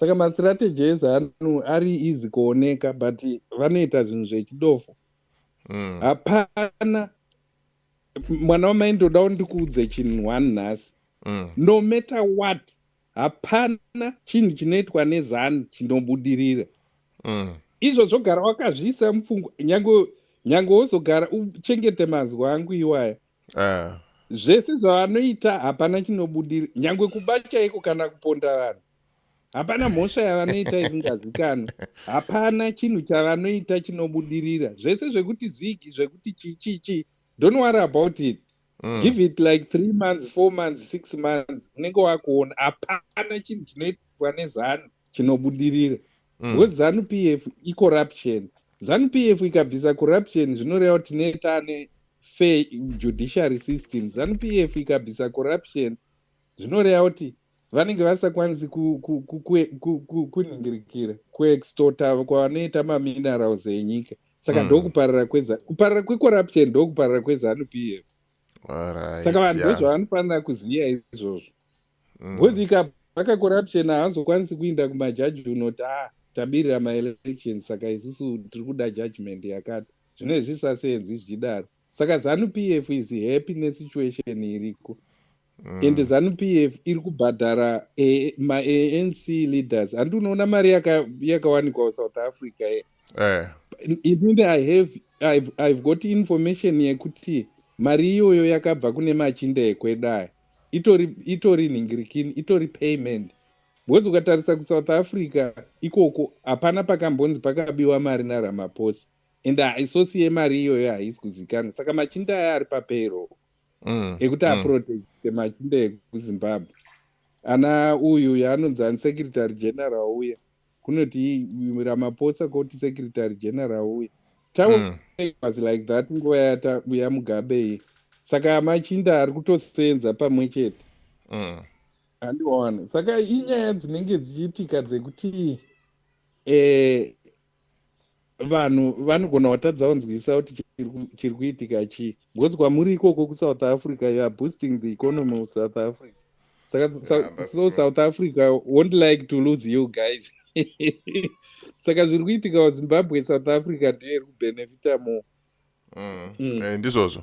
Saka mastrategy eZANU ari easy kuoneka, but vanoita zvinhu zvechidofo. Hapana, mwana wamai, ndoda ndikuudze chinhu one nhasi. No matter what, hapana chinhu chinoitwa neZANU chinobudirira. Izvozvo gara wakazviisa mupfungwa, nyange nyange wozogara uchengete mazwi angu iwaya. Zvese zvavanoita hapana chinobudirira, nyange kuba chaiko kana kuponda vanhu, hapana mhosva yavanoita isingazikanwi. Hapana chinhu chavanoita chinobudirira. Zvese zvekuti ZiG, zvekuti chichichi, don't worry about it. Give it like 3 months, 4 months, 6 months, unenge wakuona hapana chinhu chinoitwa neZANU chinobudirira. Because ZANU PF icorruption. ZANU PF ikabvisa corruption, zvinoreva kuti tinee taane fair judiciary system. ZANU PF ikabvisa corruption, zvinoreva kuti vanenge vasakwanisi kunhingirikira kuextorta kwavanoita maminerals enyika. Saka ndokuparara kuparara kwecorruption, ndokuparara kweZANU PF. Saka vanhu ndozvavanofanira kuziva izvozvo. Because ikabva corruption, haazokwanisi kuinda kumajaji unoti, "A, tabirira maelections, saka isusu tiri kuda judgment yakati." Zvinenge zvisasenzi zvichidaro. Saka ZANU PF is happy nesituation iriko. Ende ZANU PF iri kubhadhara maANC leaders. Handi unoona mari yakawanikwa kuSouth Africa? Inini I've got information yekuti mari iyoyo yakabva kune machinda ekwedu aya. Itori nhingirikini, itori payment, because ukatarisa kuSouth Africa ikoko, hapana pakambonzi pakabiwa mari naRamaphosa, and isource yemari iyoyo haisi kuzikanwa. Saka machinda aya ari papayroll ekuti aprotecte machinda ekuZimbabwe. Ana uyu yaanonzi ani, secretary general uya, kunoti Ramaphosa, koti secretary general uya was like that nguva yaMugabe iyi. Saka machinda ari kutosenza pamwe chete. Handiwana. Saka inyaya dzinenge dzichiitika dzekuti vanhu vanogona kutadza kunzwisa kuti chiri kuitika chii, because kwamuri ikoko kuSouth Africa, you are boosting the economy of South Africa. Saka Yeah, so South Africa won't like to lose you guys. Saka zviri kuitika kuZimbabwe, South Africa ndiyo iri kubenefita more. Ndizvozvo.